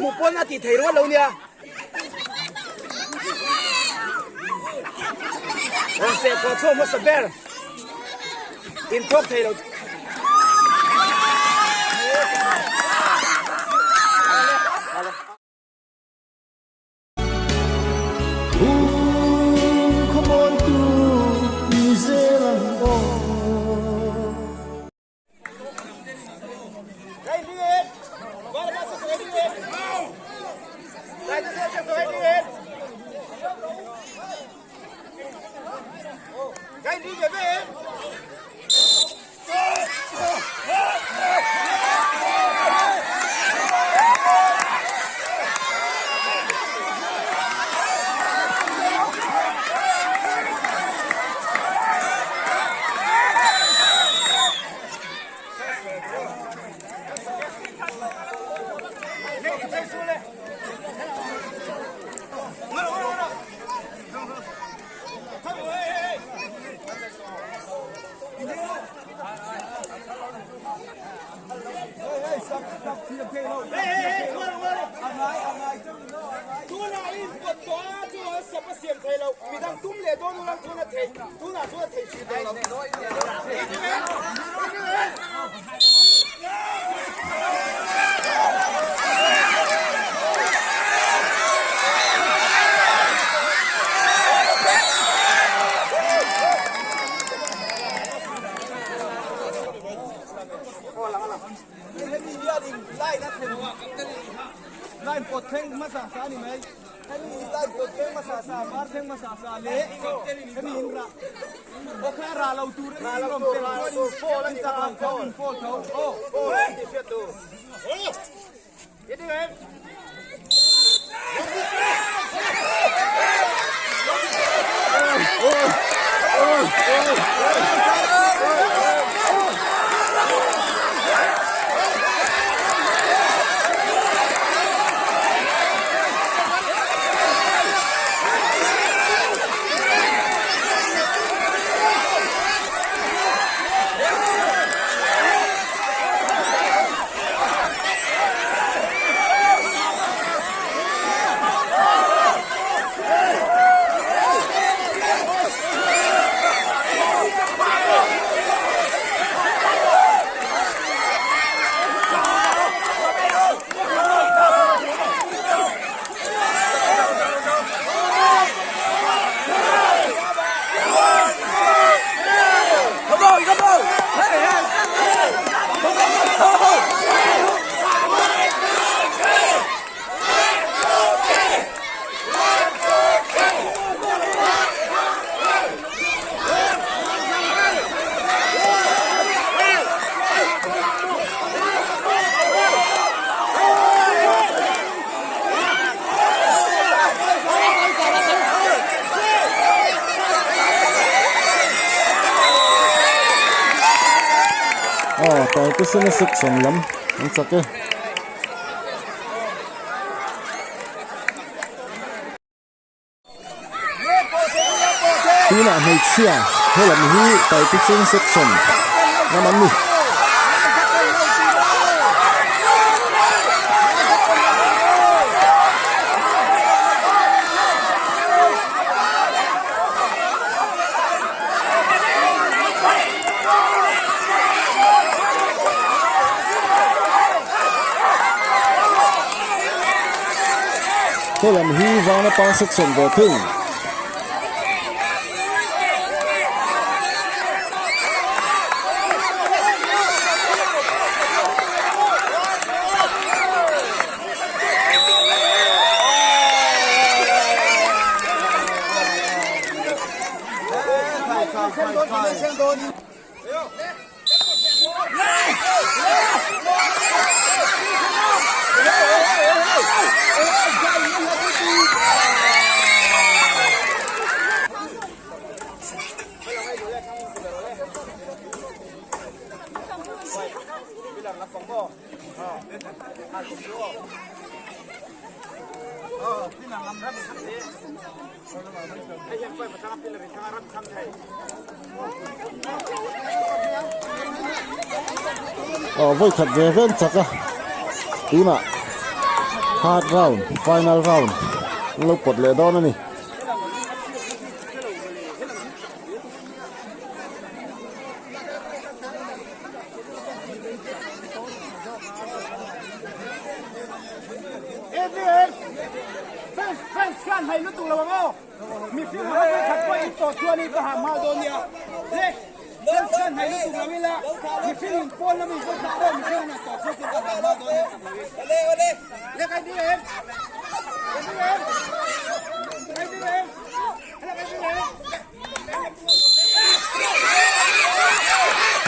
hmuh pawn a tih thei rual lo nia. Rawn seh pawh chhuak hmasa ber inthawk thei lo. Aw taitesena section lam an chak e. Tunah hmeichhia helam hi taitesena section lam an ni. Helam hi Vanapa section ve thung. Aw vawi khat ve vel chak a tunah. Third round, final round an lo pawt leh dawn a ni.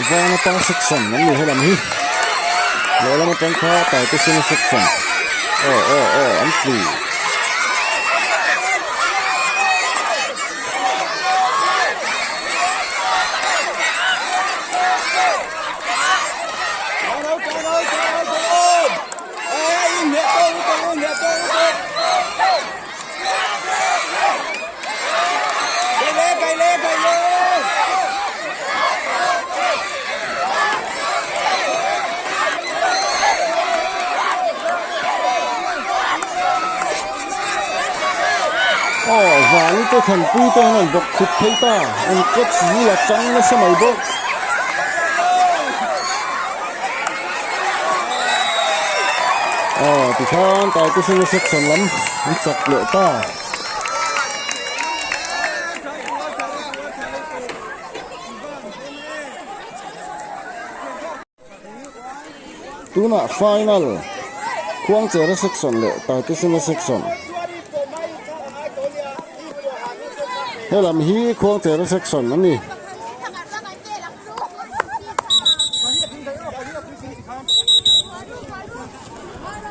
Vana atang section an ni helam hi lehlam atang kha taitesena section aw aw aw an tlu. Aw vani te thanpui te an rawn bawk khup phei ta an coach bula tang nasa mai bawk. Aw tikhan Taitesena section lam an chak leh ta. Tunah final Khuangchera section leh Taitesena section. Helam hi Khuangchera section a ni.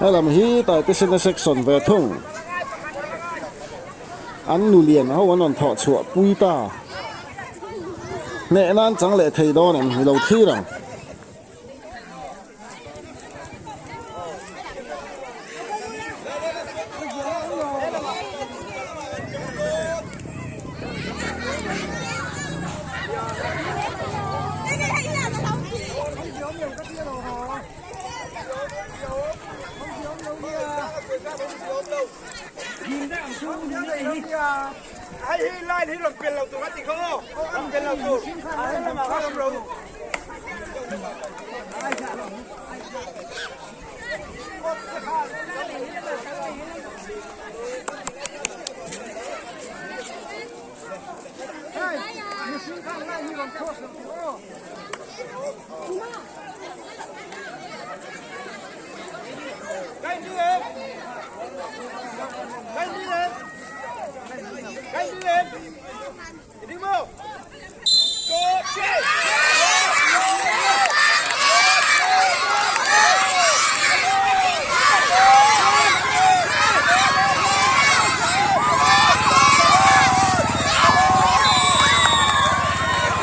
Helam hi Taitesena section ve thung. An nu lian ho an rawn thawh chhuah pui ta. Hneh nan chang leh thei dawn em ni lo thlir ang.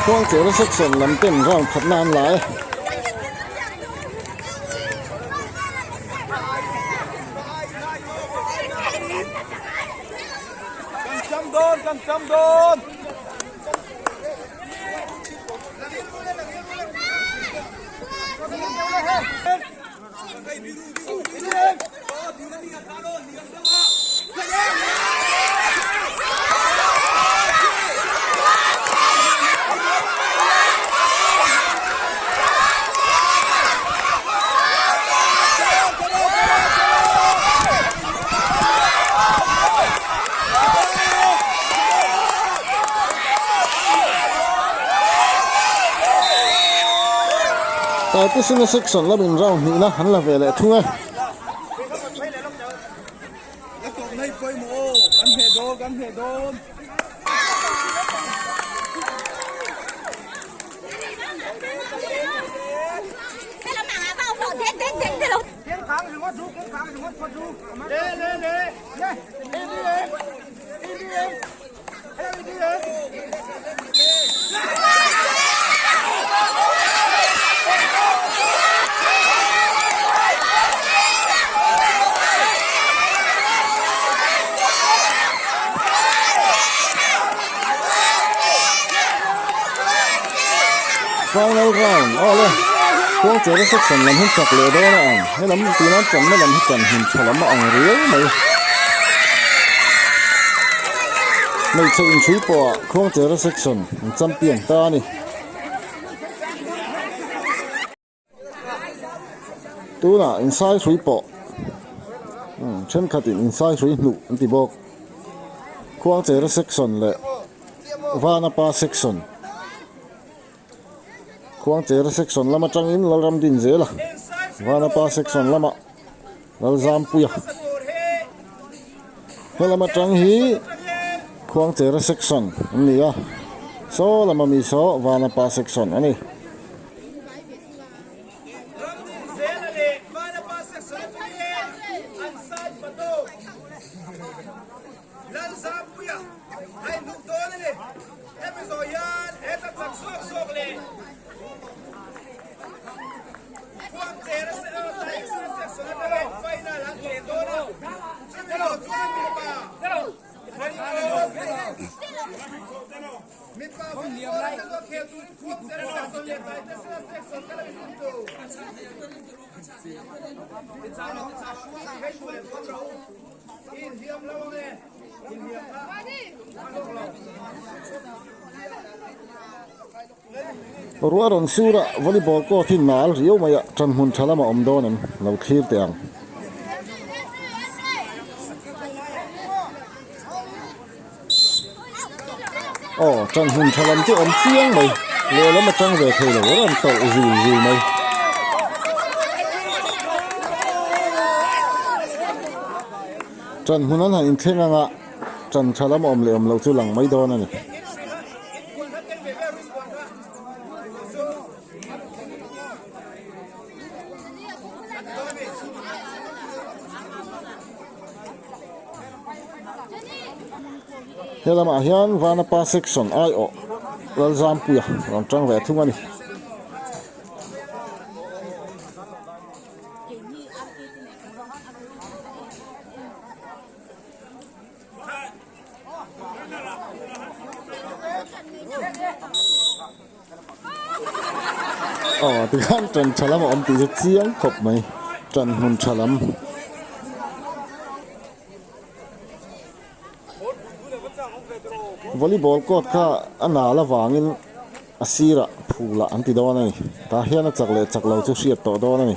Khuangchera section lam ten round khatna an la e. Taitesena section lamin round hnihna an la ve leh thung e. Final round, awle. Khuangchera section lam hi chak leh dawn a ang. Helam tuna tanna lam hi tan hmun tha lam a ang riau mai. Hmeichhe inchhui pawhah Khuangchera section an champion ta a ni. Tunah insai hrui pawh thenkhatin insai hrui hnuh an ti bawk. Khuangchera section leh Vanapa section Khuangchera section lam atangin Lalram din zel a, Vanapa section lamah Lalzampuia. Helam atang hi Khuangchera section an ni a, saw lama mi saw Vanapa section a ni. Lalzampuia a inhmuh dawn a ni. Hemi zawh hian heta chak zawk zawk leh Khuangchera Taisera section atangin final an khel dawn a, chumi lo chuan mipa mipa volleyball atanga zawk khel turin Khuangchera section leh Taitesera section te lo inhmu tur. Ruah rawn sur a volleyball court hi nal riau mai a tan hmun tha lamah awm dawn em lo thlir teh ang. Aw tan hmun tha lam chu awm chiang mai lehlam atang ve thei lo a rawn tawlh zul zul mai. Ṭan hmun an han inthleng anga ṭan ṭha lam awm leh awm loh chu lang mai dawn a ni. He lamah hian Vanapa section aiawh Lalzampuia rawn ṭang ve thung a ni. Aw tikhan ṭan ṭha lam a awm tih chu chiang khawp mai ṭan hmun ṭha lam. Volleyball court kha a nal avangin a sirah phulah an ti dawn a ni. Tah hian a chak leh chak lo chu hriat tawh dawn a ni.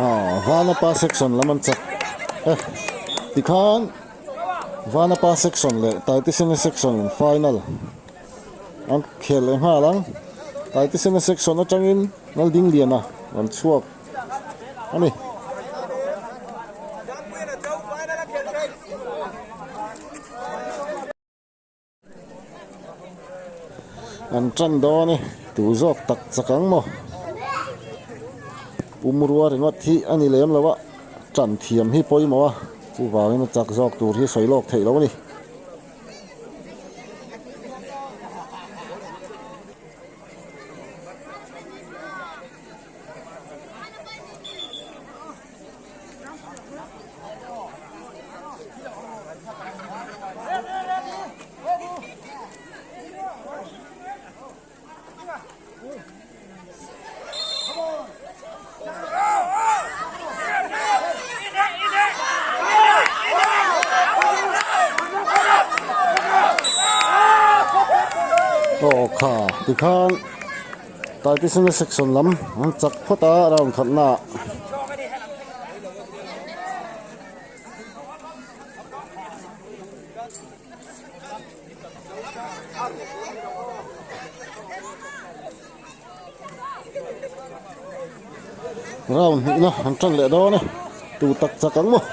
Aw Vanapa section lam an chak e tikhan Vanapa section leh Taitisena section in final an khel leh nghal ang Taitisena section atangin Laldingliana rawn chhuak a ni. An tan dawn e tu zawk tak chak ang maw pumrua ringawt hi a ni lem lo a tan thiam hi pawimawh a chuvangin a chak zawk tur hi sawi lawk theih loh a ni. Aw kha tikhan Taitesena section lam an chak phawt a round khatna ah. Round hnihna an tan leh dawn e tu tak chak ang maw.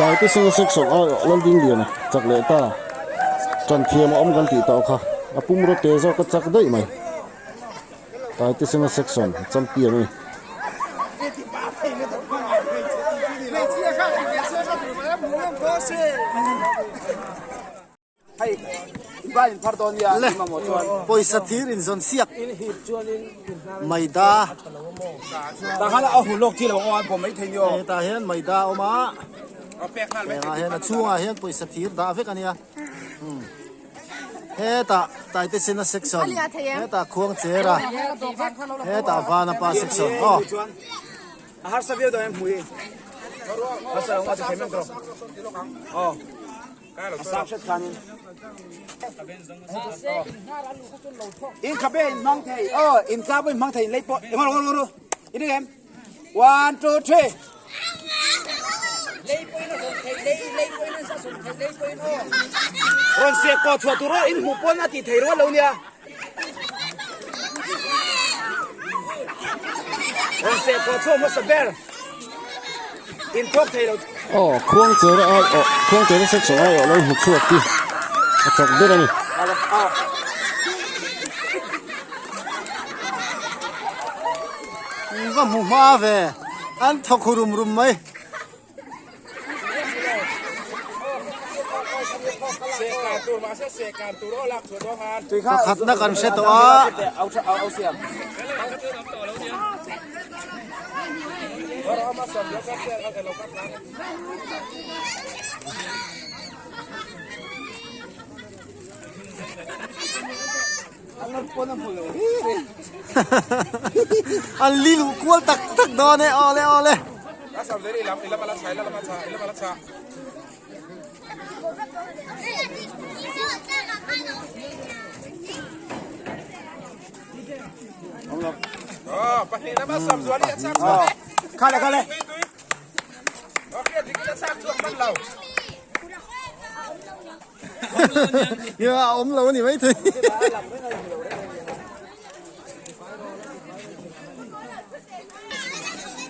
Taitesena section aiawh Laldingliana chak leh ta tan thiam a awm kan tih tawh kha a pumraw te zawk a chak daih mai. Taitesena section champion a ni. Le pawisa thir in zawn siak maida hetah hian maida a awm a hengah hian a chhungah hian pawisa thir dah vek a nia hetah taitesena section hetah khuangchera hetah vanapa section aw. A harsa viau dawn em hmui hi. Harsa lo nga chu thei mek rawh. Aw. A sang hret khanin. In khabe in hmang thei. Aw, in tla pawh in hmang thei in lei pawh. Eng rawh rawh rawh. In ring em? One, two, three. Rawn seh pawh chhuah tur aw in hmuh pawn a tih thei rual lo nia. Rawn seh pawh chhuak hmasa ber. In thawk thei lo. Aw, Khuangchera ai awh, Khuangchera section ai awh lo hmu chhuak hi a chak ber a ni. Va hmu hma ve, an thawk hu rum rum mai. Pakhatna kan hre tawh a. An li luh kual tak tak dawn e awle awle. Khale khale. Nia a awm lo a ni maithei.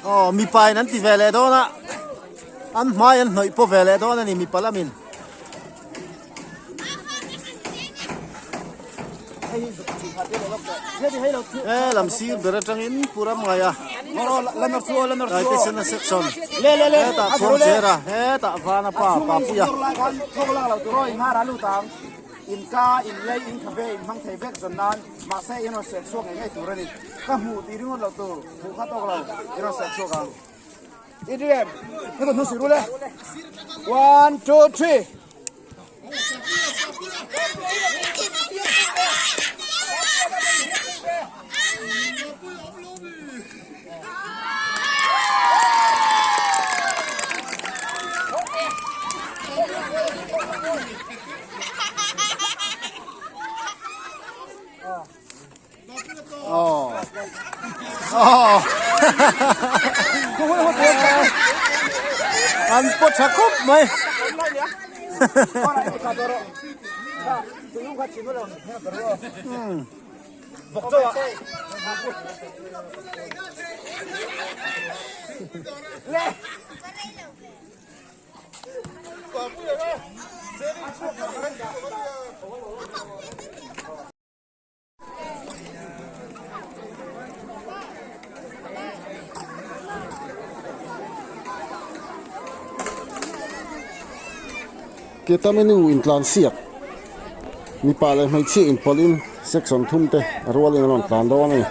Aw mipa in an ti ve leh dawn a an hmai an hnawih pawh ve leh dawn a ni mipa lamin. He lam sir ber atangin Pu Ramngaia Taitesena section hetah Khuangchera hetah Vanapa Papuia. One, two, three. Aw. Aw. An pawt tha khawp mai. Ketamenu intlan siak mipa leh hmeichhia inpawlhin section thum te a rualin an rawn tlan dawn a ni.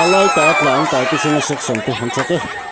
A lai ta a tlan tai te chunga section te han chak e.